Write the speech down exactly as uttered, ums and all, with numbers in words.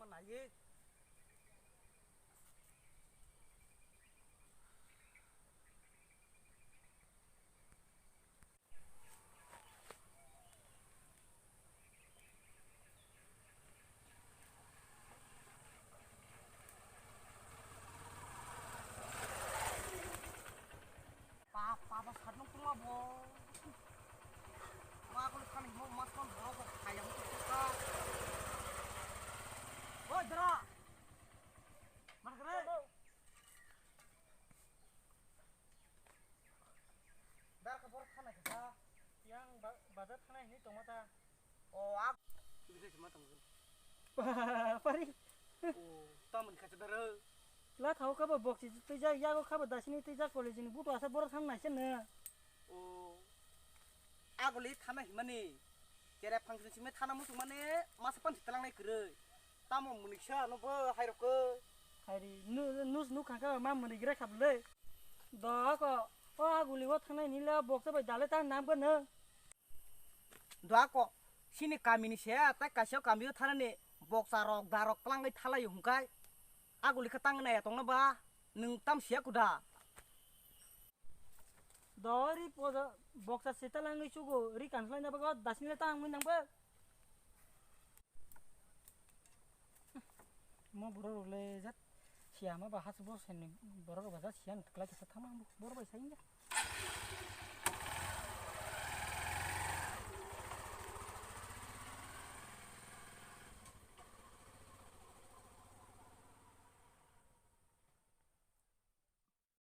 Nai. Pa, pa, pa, satnung tungma bo. Ma, ko khani mo mas kon bo ko khaya mo ko ka. Oi, dara. Mar kare. Dar ka bor khana ka. Yang ba-, bazar khana hini tongma ta. O, ak. Bisi sima tong. Pari. O, tamoni khacha daro. La thao kha bo boksi twijak, yago kha bo dasini twijak, college ni buto asa borok thang naise no. O, agoli thana himani. Kere function simi thana muchung mane masa pan sitalang nai kwrwi. Tamo muniksa no bo hairok ko. Hairi, nu, nus nu khangka ma muni gira khablai. Do ko, o aguli o thangnai nila boksa bai dale ta nam ko no. Dua ko, sini kamini se, tai kaisa kamio thanani boksa rok, da rok, klangwi thalai hwnkhai. Aguli khe tang naya tongna ba, nwng tam siya kuda. Dori poja, boksa se talangwi sugo, ri kanslai na bago, dasni le tangwi nang ba. Mo borok rok le jat siya ma ba has bo sen borok rok ba jat siya ni tikla kisa thama bo, borok bai sai ya.